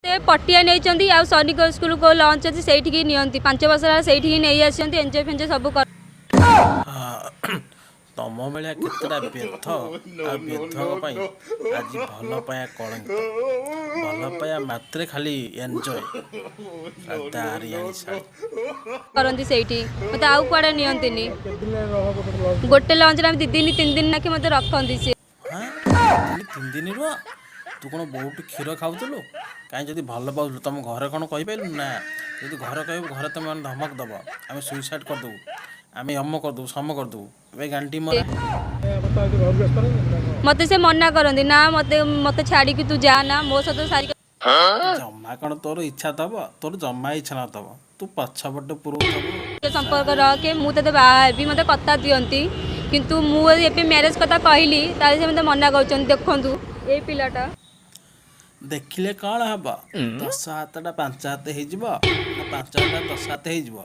ସେ ପଟିଆ ନେଇଛନ୍ତି ଆଉ ସୈନିକ ସ୍କୁଲ କୋଉ ଲଞ୍ଚ ଅଛି ସେଇଠିକି ନିଅନ୍ତି। 5 ବର୍ଷ ହେଲା ସେଇଠିକି ନେଇ ଆସିଛନ୍ତି, ଏନ୍ଜୟ ଫେଞ୍ଜୟ ସବୁ। ତମ ଭଳିଆ କେତେଟା ବ୍ୟଥ ଆଉ ବେଧଙ୍କ ପାଇଁ ଆଜି ଭଲ ପାଇବା କଳଙ୍କିତ। ଭଲ ପାଇବା ମାତ୍ରେ ଖାଲି ଏନ୍ଜୟ। ଦାରିଆଣି ଶାଳୀ। କରନ୍ତି ସେଇଠି, ମୋତେ ଆଉ କୁଆଡ଼େ ନିଅନ୍ତିନି। ଗୋଟେ ଲଞ୍ଚରେ ଆମେ 2 ଦିନ 3 ଦିନ ନାଖେ ମୋତେ ରଖନ୍ତି ସେ। ହଁ, 3 ଦିନ ରୁହ? ତୁ କ'ଣ ବୋଉଠୁ କ୍ଷୀର ଖାଉଥିଲୁ? କାହିଁ ଯଦି ଭଲ ପାଉଥିଲୁ, ତମ ଘରେ କ'ଣ କହିପାରିଲୁ ନା? ଯଦି ଘରେ କହିବୁ, ଘରେ ତମେ ମାନେ ଧମକ ଦବ, ଆମେ ସୁଇସାଇଡ଼ କରିଦେବୁ, ଆମେ ଅମ କରିଦେବୁ, ସମ କରିଦେବୁ। ଏବେ ଗାଣ୍ଡି ମରା। ମୋତେ ସେ ମନା କରନ୍ତି, ନା ମୋତେ ମୋତେ ଛାଡ଼ିକି ତୁ ଯା ନା, ମୋ ସହିତ ସାରି। ଜମା କ'ଣ ତୋର ଇଚ୍ଛା ଥବ? ତୋର ଜମା ଇଚ୍ଛା ନଥିବ, ତୁ ପଛପଟେ ପୁରଉଥିବୁ। ସମ୍ପର୍କ ରଖେ, ମୁଁ ତୋତେ ବାହା ହେବି, ମୋତେ କଥା ଦିଅନ୍ତି। କିନ୍ତୁ ମୁଁ ଏବେ ମ୍ୟାରେଜ୍ କଥା କହିଲି, ତାହେଲେ ସେ ମୋତେ ମନା କରୁଛନ୍ତି। ଦେଖନ୍ତୁ ଏଇ ପିଲାଟା। ଦେଖିଲେ କ'ଣ ହବ? 10 ହାତଟା 5 ହାତ ହେଇଯିବ ନା 5 ହାତ 10 ହାତ ହେଇଯିବ?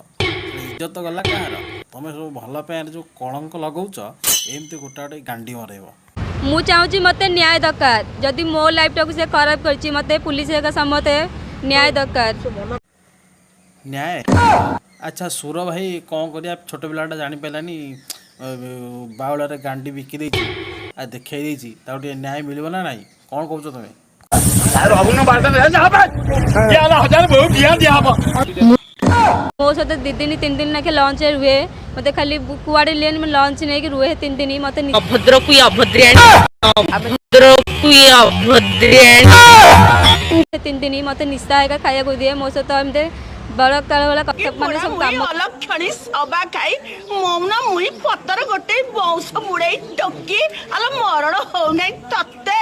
ଇଜ୍ଜତ ଗଲା କାହାର? ତମେ ସବୁ ଭଲ ପାଇବାରେ ଯେଉଁ କଳଙ୍କ ଲଗାଉଛ, ଏମିତି ଗୋଟା ଗୋଟେ ଗାଣ୍ଡି ମରେଇବ। ମୁଁ ଚାହୁଁଛି ମୋତେ ନ୍ୟାୟ ଦରକାର। ଯଦି ମୋ ଲାଇଫଟାକୁ ସେ ଖରାପ କରିଛି, ମୋତେ ପୁଲିସ ହେରିକା ସମସ୍ତେ ନ୍ୟାୟ ଦରକାର। ନ୍ୟାୟ। ଆଚ୍ଛା ସୁର ଭାଇ, କ'ଣ କରିବା? ଛୋଟ ପିଲାଟା ଜାଣିପାରିଲାନି, ବାଉଳାରେ ଗାଣ୍ଡି ବିକି ଦେଇଛି ଆଉ ଦେଖେଇ ଦେଇଛି। ତାକୁ ଟିକେ ନ୍ୟାୟ ମିଳିବ ନା ନାହିଁ? କ'ଣ କହୁଛ ତମେ? ମୋ ସହିତ 2 ଦିନ 3 ଦିନ ନାଖେ ଲଞ୍ଚରେ ରୁହେ। ମୋତେ ଖାଲି କୁଆଡ଼େ ନିଏନି, ମୁଁ ଲଞ୍ଚ ନେଇକି ରୁହେ 3 ଦିନ ମୋତେ। ଅଭଦ୍ରକୁ ଇଏ ଅଭଦ୍ରିଆଣୀ, ଅଭଦ୍ରକୁ ଇଏ ଅଭଦ୍ରିଆଣୀ। 3 ଦିନ ମୋତେ ନିଶା ହେକା ଖାଇବାକୁ ଦିଏ। ମୋ ସହିତ ଏମିତି ବଳାତ୍କାର ଭଳିଆ କଥା, ମାନେ ସବୁ କାମ। ଅଲକ୍ଷଣୀ ସବା ଖାଇ ମୌନ ମୁଇଁ ପତର ଗୋଟେ ବଉଁଶ ବୁଡେଇ ଟୋକି, ଆଲୋ ମରଣ ହଉନାହିଁ ତତେ?